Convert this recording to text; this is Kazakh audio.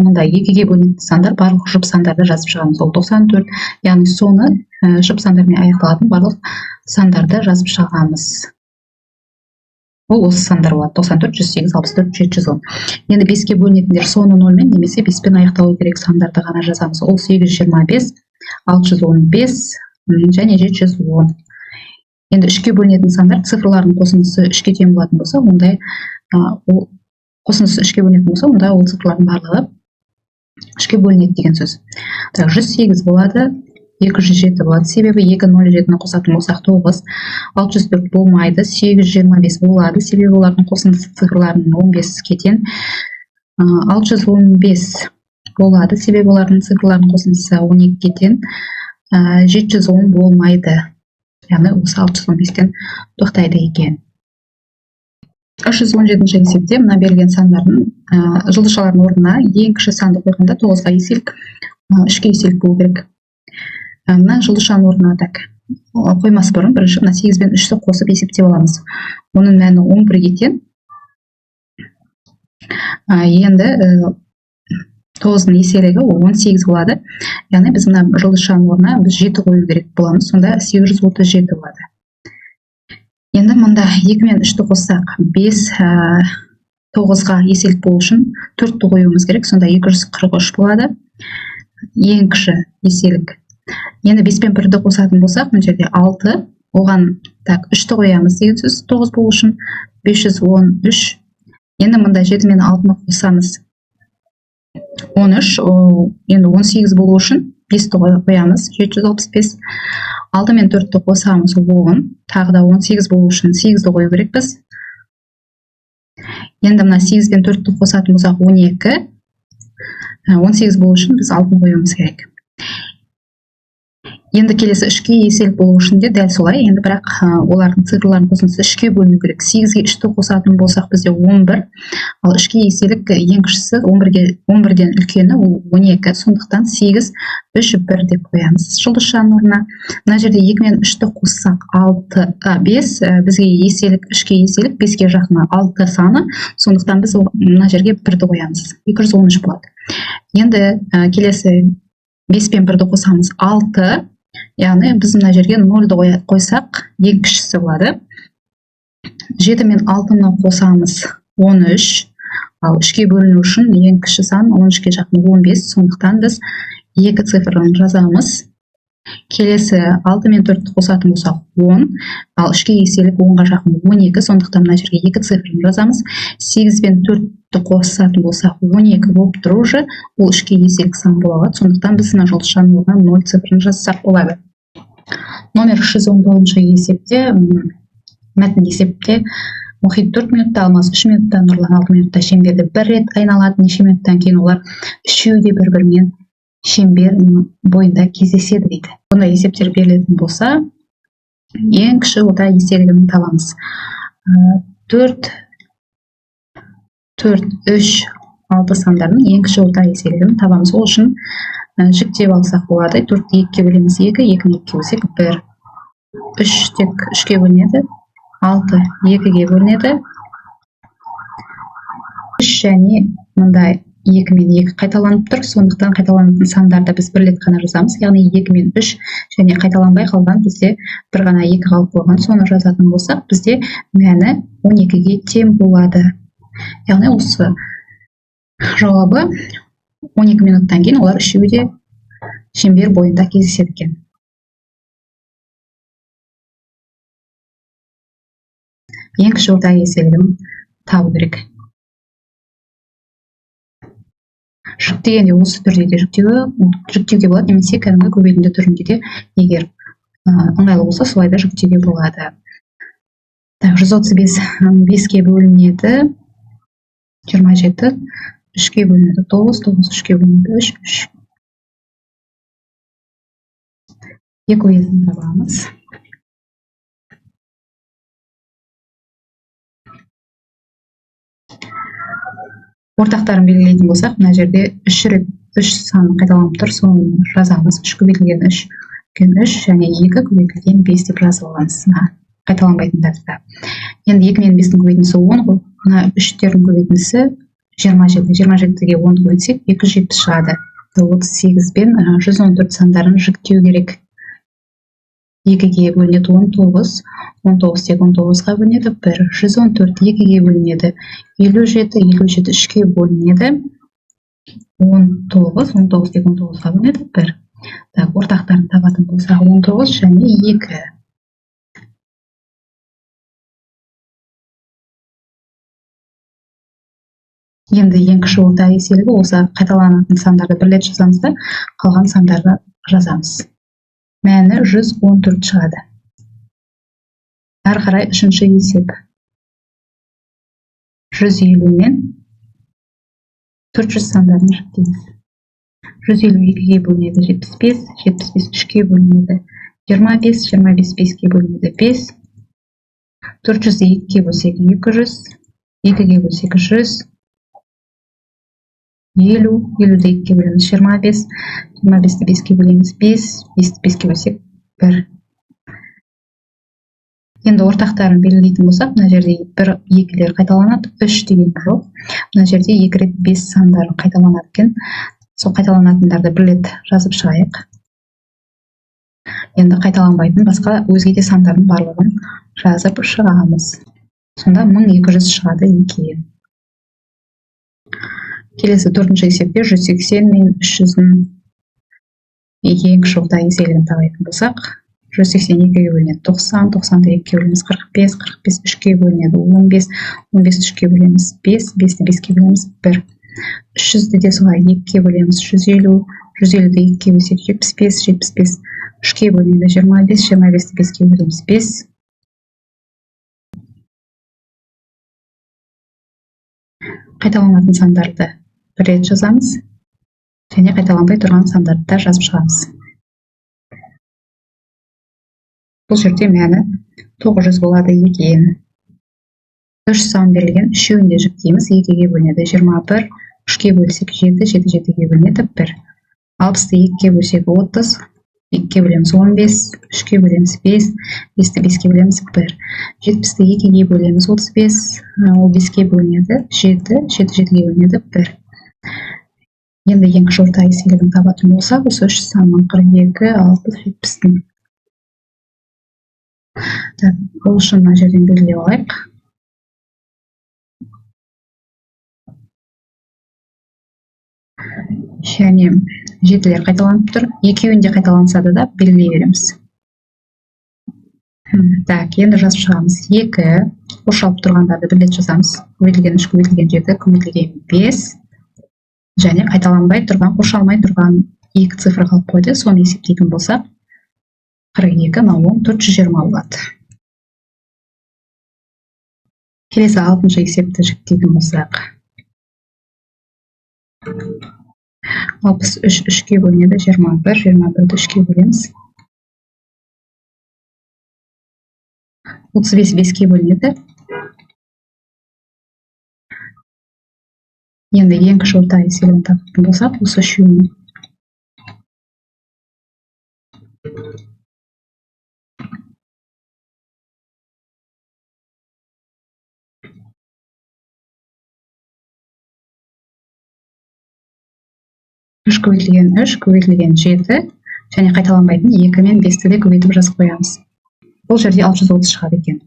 Мында 2-ге бөлінетін сандар, барлық жұп сандарды жазып шығамыз. Ол 94, яғни соны жұп сандармен аяқталатын барлық сандарды жазып шығамыз. Ол осы сандар болады. 94, 108, 64, 710. Енді 5-ке бөлінетіндер соны 0-мен немесе 5-пен аяқталу керек сандарды ғана жазамыз. Ол 825, 615 және 710. Енді 3-ке бөлінетін сандар цифрлардың қосындысы 3-ке тең болатын болса, ондай, ол қосындысы 3-ке бөлінетін болса, онда ол цифрлардың барлығы 3-ке бөлінеді деген сөз. Так, 108 болады, 207 болады. Себебі 2 нөл жетіні қосатын болсақ 9, 604 болмайды, 825 болады. Себебі олардың қосындысы цифрларының 15-ке тең. 615 болады. Себебі олардың цифрларының қосындысы 12-ге тең. 710 болмайды. Яғни осы 615-тен тоқтайды екен. 317 есепте мына берілген сандардың, жұлдызшалардың орнына ең кіші санды қойғанда 9-ға еселік, 3-ке еселік болу керек. Мына жұлдызшаның орнына так қоймас бұрын бірінші мына 8 бен 3-ті қосып есептеп аламыз. Оның мәні 11-ге тең. Енді 9-дың еселігі ол 18 болады. Яғни біз мына жұлдызшаның орнына біз 7 қою керек боламыз. Сонда 837 болады. Енді мында 2 мен 3-ті қоссақ 5, 9-ға еселік болу үшін 4-ті қоюымыз керек. Сонда 243 болады. Ең кіші еселік. Енді 5 пен 1-ді қосатын болсақ, мына жерде 6, оған так 3-ті қоямыз деген сөз 9 болу үшін 513. Енді мында 7 мен 6-ны қосамыз. 13, енді 18 болу үшін 5-ті қоямыз, 765. 6 мен 4-ті қосамыз, 10. Тағы да 18 болу үшін 8-ді қою керекпіз. Енді мына 8 бен 4-ті қосатын болсақ 12. 18 болу үшін біз 6-ны қоюымыз керек. Енді келесі 3-ке еселік болу үшін де дәл солай. Енді бірақ, олардың цифрларының қосындысы 3-ке бөліну керек. 8-ге 3-ті қосатын болсақ бізде 11. Ал 3-ке еселік ең кішісі 11-ден үлкені ол 12. Сондықтан 8, 3, 1 деп қоямыз жұлдызшаның орнына. Мына жерде 2 мен 3-ті қоссақ 6, 5, бізге еселік 3-ке еселік 5-ке жақын 6 саны. Сондықтан біз мына жерге 1-ді қоямыз. 213 болады. Енді, келесі 5 пен 1-ді қосамыз 6. Яғни біз мына жерге 0-ды қойсақ, ең кішісі болады. 7 мен 6-ны қосамыз 13. Ал 3-ке бөліну үшін ең кіші сан 13-ке жақын 15. Сондықтан біз 2 цифрын жазамыз. Келесі 6 мен 4-ті қосатын болсақ 10. Ал 3-ке еселік 10-ға жақын 12. Сондықтан мына жерге 2 цифрын жазамыз. 8 бен 4-ті қосатын болсақ 12 болып тұр уже. Ол 3-ке еселік сан бола алады. Сондықтан біз мына жұлдызшаның орнына 0 цифрын жазсақ болады. Номер 319 есепте, мәтін есепте Мұхит 4 минутта, Алмаз 3 минутта, Нұрлан 6 минутта шеңберді бір рет айналады. Неше минуттан кейін олар үшеуі де бір-бірімен шеңбер бойында кездеседі дейді. Бұндай есептер берілетін болса, ең кіші орта еселігін табамыз. 4, 4, 3, 6 сандарының ең кіші орта еселігін табамыз. Ол үшін, жіктеп алсақ болады. 4-ті 2-ге бөлеміз, 2, 2-ні 2-ге бөлсек 1. 3 тек 3-ке бөлінеді, 6 2-ге бөлінеді. 3 және мындай 2 мен 2 қайталанып тұр, сондықтан қайталанатын сандарды біз бір рет қана жазамыз, яғни 2 мен 3 және қайталанбай қалған бізде бір ғана 2 қалып қойған, соны жазатын болсақ, бізде мәні 12-ге тең болады. Яғни осы жауабы 12 минуттан кейін олар үшеуі де шеңбер бойында кездеседі екен. Ең кіші орта еселігін табу керек. Жүктегенде осы түрде де жүктеуге болады, немесе кәдімгі көбейтінді түрінде де, егер, ыңғайлы болса, солай да жүктеуге болады. Так, 135, 5-ке бөлінеді, 27, 3-ке бөлінеді, 9, 9 3-ке бөлінеді, 3, 3. Екі өзін табамыз. Ортақтарын белгілейтін болсақ, мына жерде 3 рет 3 саны қайталанып тұр, соны жазамыз. 3 көбейтілген 3 үлкен 3 және 2 көбейтілген 5 деп жазып аламыз. Мына қайталанбайтындарды да. Енді 2 мен 5-тің көбейтіндісі 10 ғой. Мына 3-тердің көбейтіндісі 27. 27-ге 10-ды көбейтсек, 270 шығады. 38 пен 114 сандарын жіктеу керек. 2-ге бөлінеді 19, 19 тек 19-ға бөлінеді 1, 114 2-ге бөлінеді 57, 57 3-ге бөлінеді 19, 19 тек 19-ға бөлінеді 1. Так, ортақтарын табатын болсақ 19 және 2. Енді ең кіші орта еселігі осы қайталанатын сандарды бір рет жазамыз да, қалған сандарды жазамыз. Мәні 114 шығады. Әрі қарай үшінші есеп. 150 мен 400 сандарын жіктейміз. 152-ге бөлінеді 75, 75 3-ге бөлінеді 25, 25 5-ге бөлінеді 5, 400-ді 2-ге бөлсек 200, 2-ге бөлсек 100, 50, 50-ді 2-ге бөлеміз 25, 25-ті 5-ге бөлеміз 5, 5-ті 5-ге бөлсек 1. Енді ортақтарын белгілейтін болсақ, мына жерде 1, 2-лер қайталанады, 3 деген жоқ. Мына жерде 2 рет 5 сандары қайталанады екен. Сол қайталанатындарды бір рет жазып шығайық. Енді қайталанбайтын басқа өзге де сандардың барлығын жазып шығамыз. Сонда 1200 шығады екен. Келесі төртінші есепте 180 мен 300-дің ең кіші орта еселігін табатын болсақ, 182-ге бөлінеді 90, 90-ды 2-ге бөлеміз 45, 45 3-ге бөлінеді 15, 15 3-ге бөлеміз 5, 5-ті 5-ге бөлеміз 1. 300-ді де солай 2-ге бөлеміз 150, 150-ді 2-ге бөлсек 75, 75 3-ге бөлінеді 25, 25-ті 5-ге бөлеміз 5. Қайталанатын сандарды бір рет жазамыз және қайталанбай тұрған сандарды да жазып шығамыз. Бұл жерде мәні 900 болады екен. 3 сан берілген, үшеуін де жіктейміз. 2-ге бөлінеді 21, 3-ге бөлсек 7, 7 7-ге бөлінеді 1. 60-ты 2-ге бөлсек 30, 2-ге бөлеміз 15, 3-ге бөлеміз 5, 5-ті 5-ге бөлеміз 1. 70-ті 2-ге бөлеміз 35, ол 5-ге бөлінеді 7, 7 7-ге бөлінеді 1. Енді ең кіші орта еселігін табатын болсақ, осы үш санның 42, 60, 70-тің. Так, ол үшін мына жерден белгілеп алайық. Және жетілер қайталанып тұр. Екеуінде қайталанса да белгілей береміз. Так, енді жазып шығамыз. 2, қоршалып тұрғандарды бір рет жазамыз. Көбейтілген 3, көбейтілген 7, көбейтілген 5. Және қайталанбай тұрған, қоршалмай тұрған 2 цифр қалып қойды. Соны есептейтін болсақ, 42 мына 10, 420 болады. Келесі алтыншы есепті жіктейтін болсақ, 63 3-ге бөлінеді 21, 21-ді 3-ге бөлеміз. 35 5-ге бөлінеді. Енді ең кіші орта еселігін табатын болсақ, осы үшеуінің. Үш көбейтілген 3, көбейтілген 7 және қайталанбайтын 2 мен 5-ті де көбейтіп жазып қоямыз. Бұл жерде 630 шығады екен.